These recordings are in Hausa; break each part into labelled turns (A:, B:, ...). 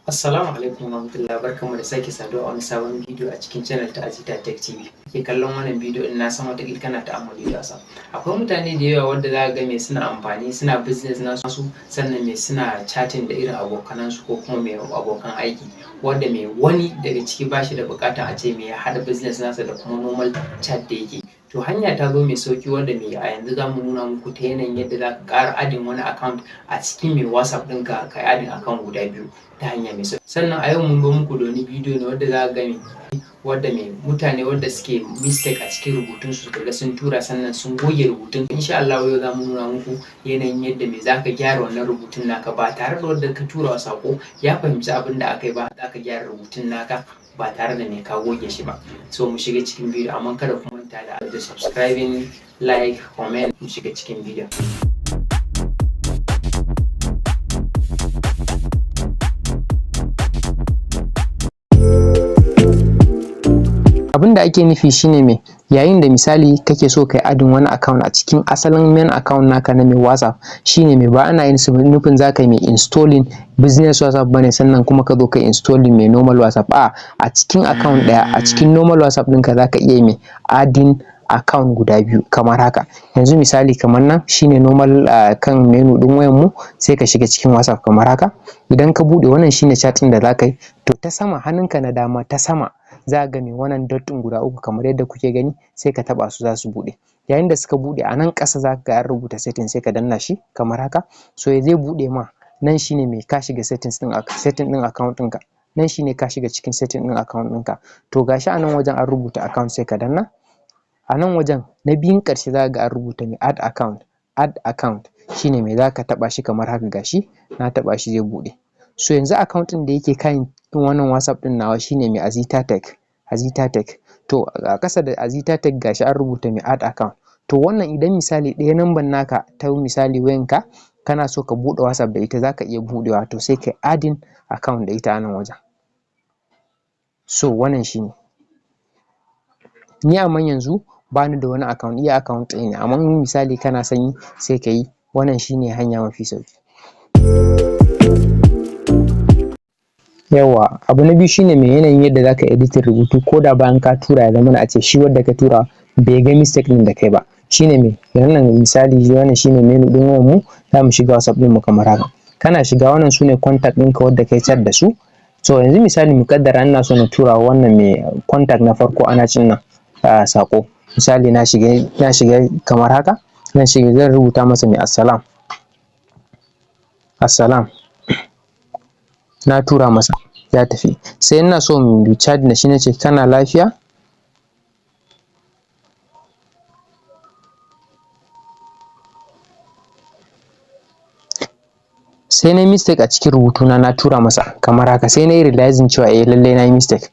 A: Assalamu alaikum warahmatullahi, barkanmu da sake saduwa a wani sabon bidiyo a cikin channel ta Azita Tech TV. Ke kallon wannan bidiyo din, na san wataƙila kana ta'ammali da WhatsApp. Akwai mutane da yawa wanda za ka ga me suna amfani, suna business nasu, sannan me suna chatting da irin abokanansu ko kuma me abokan aiki, wanda me wani daga ciki ba shi da buƙatar a ce me ya haɗa business nasa da kuma normal chat da yake. To, hanya ta zo mai sauƙi wanda me a yanzu za mu nuna muku ta yanayin yadda za ka ƙara adding wani account a cikin mai WhatsApp ɗinka, ka yi adding account guda biyu ta hanya mai sauƙi. Sannan a yau mun zo muku da wani bidiyo ne wanda za ka ga me wadda me mutane wadda suke mistake a cikin rubutun su, kaga sun tura sannan sun goge rubutun. Insha Allah yau za mu nuna muku yanayin yadda me za ka gyara wannan rubutun naka ba tare da wanda ka tura wa saƙo ya fahimci abin da aka yi ba. Za ka gyara rubutun naka ba tare da me ka goge shi ba. So mu shiga cikin bidiyo, amma kada ku manta da subscribing, like, comment. Mu shiga cikin bidiyon. Abin da ake nufi shine me yayin da misali kake so kai adding wani account a cikin asalin main account naka na mai WhatsApp, shine me ba ana yin nufin za ka yi mai installing business WhatsApp bane, sannan kuma ka zo ka installing mai normal WhatsApp. A cikin account ɗaya, a cikin normal WhatsApp ɗinka, za ka iya mai adding account guda biyu kamar haka. Yanzu misali, kamar nan shine normal kan menu ɗin wayan mu, sai ka shiga cikin WhatsApp kamar haka. Idan ka buɗe, wannan shine chat ɗin da za ka yi. To, ta sama, hannunka na dama, ta sama za ka ga mai wannan dot ɗin guda uku kamar yadda kuke gani, sai ka taɓa su, za su buɗe. Yayin da suka buɗe, a nan ƙasa za ka ga an rubuta "setting", sai ka danna shi kamar haka. So zai buɗe ma. Nan shine mai ka shiga settings ɗin, setting ɗin account ɗinka. Nan shine ka shiga cikin setting ɗin account ɗinka. To, gashi a nan wajen an rubuta "account", sai ka danna. A nan wajen na biyun ƙarshe za ka ga an rubuta mai "add account". "Add account" shine mai za ka taɓa shi kamar haka. Gashi na taɓa shi, zai buɗe. So yanzu account ɗin da yake kan wannan WhatsApp ɗin nawa shine mai Azita Tech, Azita Tech. To, a ƙasa da Azita Tech gashi an rubuta mai "add account". To, wannan idan misali ɗaya number naka ta misali wayanka kana so ka buɗe WhatsApp da ita, za ka iya buɗewa. To, sai kai adding account da ita a nan wajen. So wannan shine. Ni amma yanzu bani da wani account, iya account ɗaya ne, amma in misali kana son yi, sai ka yi. Wannan shine hanya mafi sauƙi. Yawwa, abu na biyu shine mai yanayin yadda za ka editing rubutu ko da bayan ka tura, ya zamana a ce shi wanda ka tura bai ga mistake ɗin da kai ba. Shine me wannan, misali, wannan shine menu ɗin wayar mu, za mu shiga WhatsApp ɗin mu kamar haka. Kana shiga, wannan sune contact ɗinka wadda kai chat da su. So yanzu misali, mu kaddara ina so na tura wa wannan mai contact na farko ana cin nan saƙo. Misali, na shiga kamar haka, na shiga, zan rubuta masa mai "Assalam, assalam". Na tura masa, ya tafi. Sai ina so mu chat da shi, na ce, "Kana lafiya?" Sai na yi mistake a cikin rubutuna, na tura masa kamar haka. Sai na yi realizing cewa eh, lallai na yi mistake.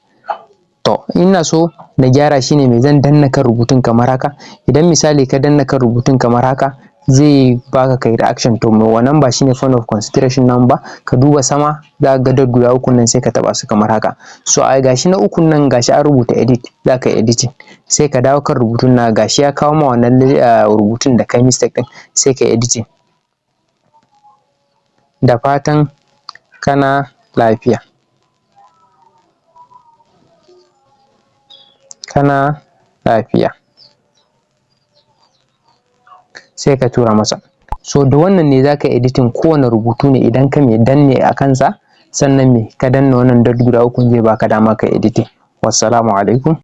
A: To, ina so na gyara shi ne, me zan danna kan rubutun kamar haka. Idan misali ka danna kan rubutun kamar haka, zai baka kai reaction. To, wannan ba shine point of consideration namu ba. Ka duba sama, za ka ga dot guda uku nan, sai ka taɓa su kamar haka. So a gashi na ukun nan, gashi an rubuta "edit", za ka yi editing. Sai ka dawo kan rubutun na, gashi ya kawo ma wannan rubutun da kai mistake ɗin, sai ka yi editing: "Da fatan kana lafiya, kana lafiya." Sai ka tura masa. So da wannan ne za ka editing kowane rubutu ne. Idan ka mai danne a kansa, sannan me ka danna wannan dot guda ukun, zai baka dama ka editing. Wassalamu alaikum.